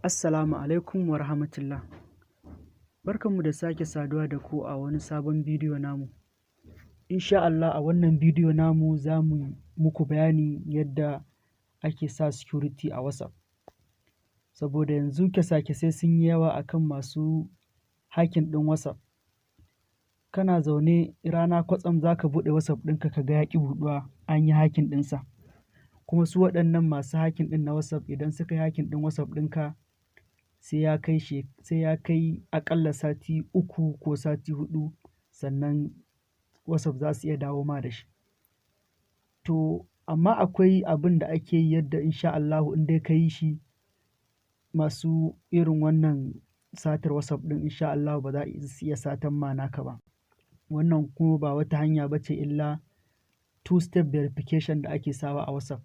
Assalamu alaikum wa rahmatullah. Barkanmu da sake saduwa da ku a wani sabon bidiyo namu. Insha Allah a wannan bidiyo namu za mu muku bayani yadda ake sa security a WhatsApp. Saboda yanzu kyasa-kyasai sun yi yawa akan masu hacking ɗin WhatsApp. Kana zaune rana kwatsam za ka buɗe WhatsApp ɗinka ka ga ya ƙi buɗuwa, an yi hacking ɗinsa. Kuma su waɗannan masu hacking ɗin na WhatsApp, idan suka yi hacking ɗin WhatsApp ɗinka, sai ya kai aƙalla sati 3 ko sati 4 sannan WhatsApp za su iya dawo ma da shi. To amma akwai abin da ake yi yadda insha Allahu in dai ka yi shi, masu irin wannan satar WhatsApp ɗin insha Allahu ba za su iya satan ma naka ba. Wannan kuma ba wata hanya ba ce illa two step verification da ake sawa a WhatsApp.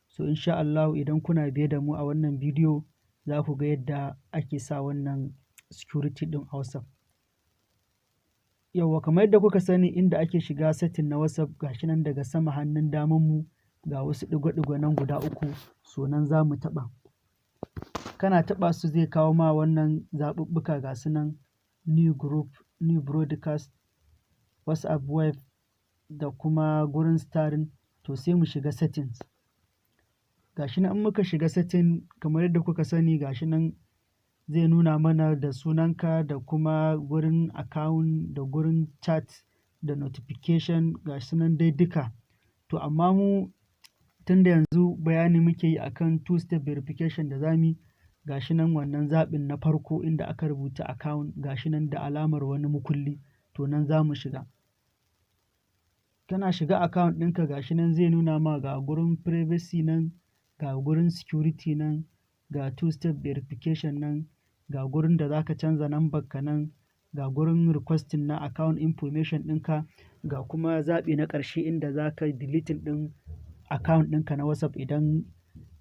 So insha Allahu idan kuna biye da mu a wannan bidiyo, za ku ga yadda ake sa wannan security ɗin a WhatsApp. Yauwa, kamar yadda kuka sani, inda ake shiga setting na WhatsApp, ga shi nan daga sama hannun damanmu, ga wasu ɗigo-ɗigo nan guda uku, so nan za mu taɓa. Kana taɓa su zai kawo ma wannan zaɓuɓɓuka, ga su nan: new group, new broadcast, WhatsApp web da kuma gurin starring. To sai mu shiga settings. Ga shi nan, in muka shiga setting, kamar yadda kuka sani, ga shi nan zai nuna mana da sunanka da kuma gurin account da gurin chat da notification, ga su nan dai duka. To amma mu tunda yanzu bayani muke yi akan two step verification da za mu yi, ga shi nan wannan zaɓin na farko inda aka rubuta account, ga shi nan da alamar wani mukulli, to nan za mu shiga. Kana shiga account ɗinka, ga shi nan zai nuna ma ga gurin privacy nan, ga gurin security nan, ga two step verification nan, ga gurin da za ka canza number ka nan, ga gurin requesting na account information ɗinka, ga kuma zaɓi na ƙarshe inda za ka deleting ɗin account ɗinka na WhatsApp idan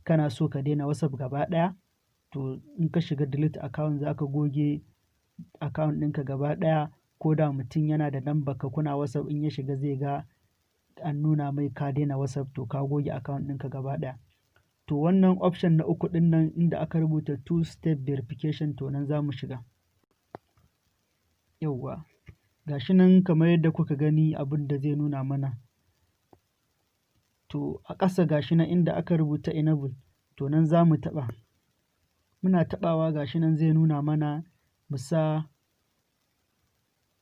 kana so ka daina WhatsApp gaba ɗaya. To in ka shiga delete account, za ka goge account ɗinka gaba ɗaya, ko da mutum yana da number ka kuna WhatsApp, in ya shiga zai ga an nuna mai ka daina WhatsApp, to ka goge account ɗinka gaba ɗaya. To wannan option na uku ɗin nan inda aka rubuta two step verification, to nan za mu shiga. Yauwa, ga shi nan kamar yadda kuka gani abin da zai nuna mana. To a ƙasa ga shi nan inda aka rubuta enable, to nan za mu taɓa. Muna taɓawa, ga shi nan zai nuna mana mu sa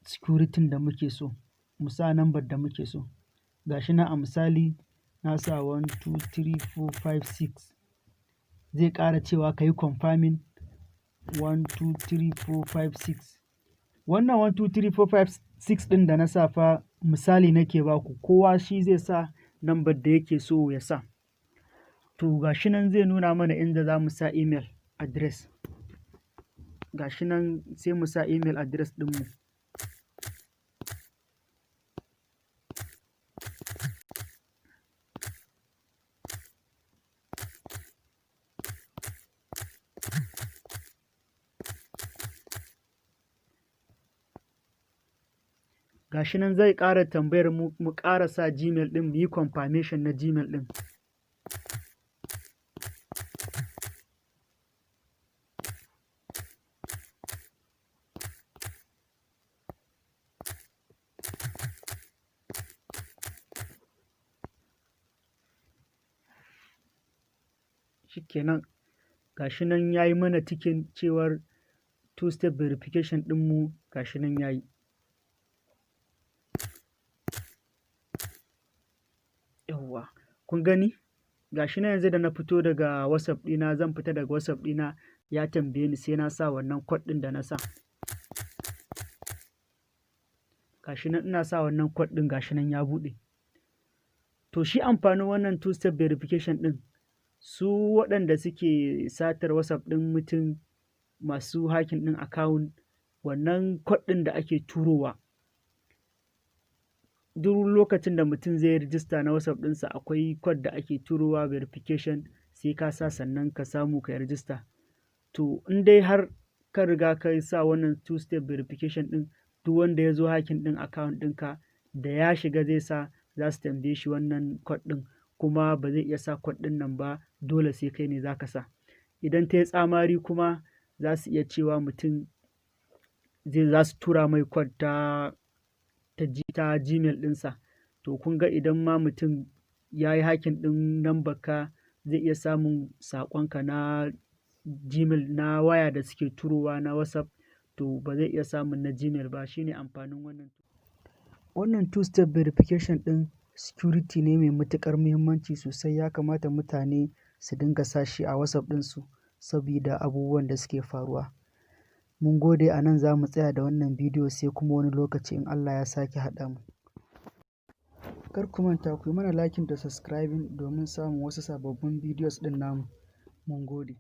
security da muke so, mu sa number da muke so. Ga shi nan a misali na sa 1, 2, 3, 4, 5, 6. Zai ƙara cewa ka yi confirming 1, 2, 3, 4, 5, 6. Wannan 1, 2, 3, 4, 5, 6 ɗin da na sa fa misali nake baku, kowa shi zai sa number da yake so ya sa. To ga shi nan zai nuna mana inda za mu sa email address. Ga shi nan, sai mu sa email address ɗinmu. Ga shi nan zai ƙara tambayar mu mu ƙara sa Gmail ɗin, mu yi confirmation na Gmail ɗin. Shikenan, ga shi nan ya yi mana ticking cewar two step verification ɗinmu, ga shi nan ya yi. Yauwa, kun gani? Ga shi nan yanzu da na fito daga WhatsApp ɗina, zan fita daga WhatsApp ɗina, ya tambaye ni sai na sa wannan code ɗin da na sa. Ga shi nan ina sa wannan code ɗin, ga shi nan ya buɗe. To shi amfanin wannan two step verification ɗin, su waɗanda suke satar WhatsApp ɗin mutum, masu hacking ɗin account, wannan code ɗin da ake turowa, duk lokacin da mutum zai yi rijista na WhatsApp ɗinsa, akwai code da ake turowa verification, sai ka sa sannan ka samu ka yi rijista. To in dai har ka riga ka sa wannan two step verification ɗin, duk wanda ya zo hacking ɗin account ɗinka, da ya shiga zai sa, za su tambaye shi wannan code ɗin, kuma ba zai iya sa code ɗin nan ba, dole sai kai ne za ka sa. Idan ta yi tsamari kuma, za su iya cewa mutum zai za su tura mai code ta Gmail ɗinsa. To kun ga idan ma mutum ya yi hacking ɗin number ka, zai iya samun saƙonka na Gmail, na waya da suke turowa na WhatsApp, to ba zai iya samun na Gmail ba. Shine amfanin wannan. Wannan two step verification ɗin security ne mai matuƙar muhimmanci sosai. Ya kamata mutane su dinga sa shi a WhatsApp ɗinsu sabida abubuwan da suke faruwa. Mun gode, a nan za mu tsaya da wannan bidiyo, sai kuma wani lokaci in Allah ya sake haɗa mu. Kar ku manta ku yi mana liking da subscribing domin samun wasu sababbin videos ɗin namu. Mun gode.